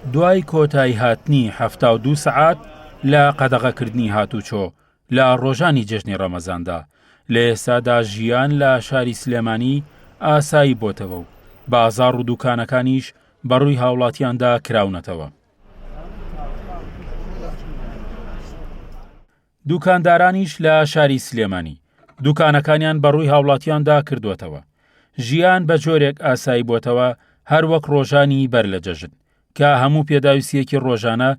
دوای کۆتاییهاتنی 72 سەعات لە قەدەغەکردنی هاتوچۆ لە ڕۆژانی جەژنی ڕەمەزاندا، لە ئێستادا ژیان لە شاری سلێمانی ئاسایی بۆتەوە و بازاڕ و دوکانەکانیش بەڕووی هاوڵاتیاندا کراونەتەوە. دوکاندارانیش لە شاری سلێمانی دوکانەکانیان بەڕووی هاوڵاتیاندا کردووەتەوە. ژیان بە جۆرێک ئاسایی بۆتەوە هەر وەک ڕۆژانی بەر لە جەژن کە هەموو پێداویستیەکی ڕۆژانە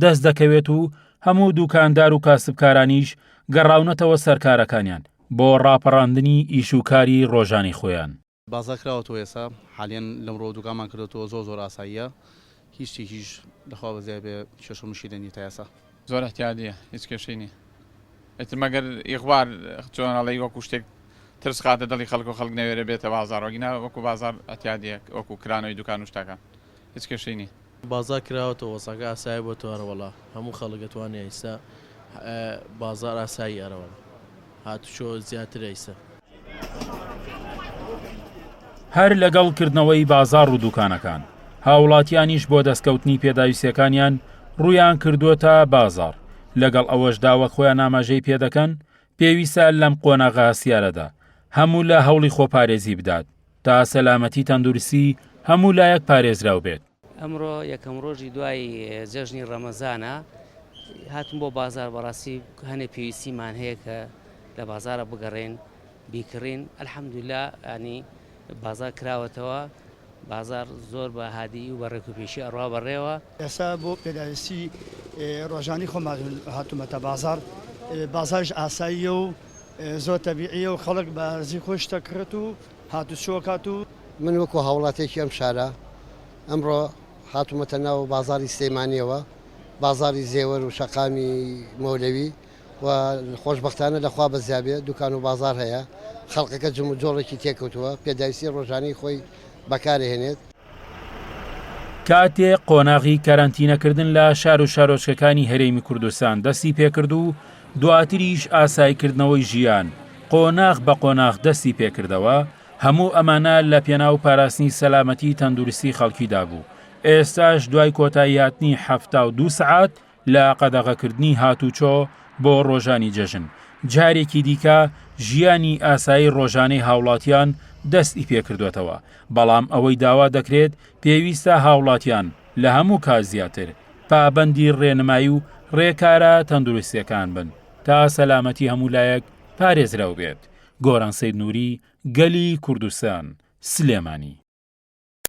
دەست دەکەوێت و هەموو دوکاندار و کاسبکارانیش گەڕاونەتەوە سەرکارەکانیان بۆ ڕاپەڕاندنی ئیش و کاری ڕۆژانی خۆیان. بازاڕ کراوەتەوە ئێستا حالیەن لەمڕۆوە دوکانمان کردۆتەوە زۆر زۆر ئاساییە هیچ شتێکیش لەخوا بەزیای بێ کێشە و مشکیلە نیە تا ئێستا. زۆر ئیحتیادیە هیچ کێشەی نیە ئیتر مەگەر ئیغبار چۆن ئەڵێی وەکو شتێک ترس خاتە دڵی خەڵک و خەڵک نەوێرێ بێتە بازاڕ وەگینا وەکو بازاڕ ئیحتیادیە وەکو کرانەوەی دوکان و شتەکان هیچ کێشەی نیە. بازاڕ کراوەتەوە وەزعەکە ئاسایی بۆتەوە ئەرەوەڵا هەموو خەڵک ئەتوانێ ئیستا بازاڕ ئاسایی ئەرەوەڵا. هاتوچۆ زیاترە ئیستا. هەر لەگەڵ کردنەوەی بازاڕ و دوکانەکان، هاوڵاتیانیش بۆ دەستکەوتنی پێداویستیەکانیان ڕوویان کردووەتە بازاڕ، لەگەڵ ئەوەشدا وەک خۆیان ئاماژەی پێدەکەن، پێویستە لەم قۆناغە هەستیارەدا هەموو لا هەوڵی خۆپارێزی بدات تا سەلامەتی تەندروستی هەموو لایەک پارێزراو بێت. ئەمڕۆ یەکەم ڕۆژی دوای جەژنی ڕەمەزانە هاتم بۆ بازار بەڕاستی هەنێ پێویستیمان هەیە کە لە بازارە بگەڕێن بیکڕین الحەمدللا ینی بازار کراوەتەوە بازار زۆر بە هادی و بە ڕێکوپێکی ئەڕوا بەڕێوە. ئێستا بۆ پێداویستی ڕۆژانی خۆم هاتوومەتە بازاڕ، بازاریش ئاساییە و زۆر تەبیعیە و خەڵک بە ڕزی خۆی شتە کڕێت و هاتوچۆ کات و. من وەکو هاوڵاتیەکی ئەم شارە ئەمڕۆ هاتوومەتە ناو بازاڕی سلێمانیەوە، بازاڕی زێوەر و شەقامی مەولەوی و خۆشبەختانە لە خوا بەزیابێ دوکان و بازاڕ هەیە، خەڵکەکە جموجۆڵێکی تێکەوتووە، پێداویستی ڕۆژانەی خۆی بەکارئەهێنێت. کاتێ قۆناغی کەرەنتینەکردن لە شار و شارۆچکەکانی هەرێمی کوردستان دەستی پێکرد و دواتریش ئاساییکردنەوەی ژیان قۆناغ بە قۆناغ دەستی پێکردەوە، هەموو ئەمانە لە پێناو پاراستنی سەلامەتی تەندروستی خەڵکیدا بوو، ئێستاش دوای کۆتاییهاتنی 72 سەعات لە قەدەغەکردنی هاتوچۆ بۆ ڕۆژانی جەژن، جارێکی دیکە ژیانی ئاسایی ڕۆژانەی هاوڵاتیان دەستی پێکردوەتەوە، بەڵام ئەوەی داوا دەکرێت پێویستە هاوڵاتیان لە هەموو کات زیاتر پابەندی ڕێنمایی و ڕێکارە تەندروستیەکان بن تا سەلامەتی هەموو لایەک پارێزراو بێت. گۆران سەید نوری، گەلی کوردستان، سلێمانی.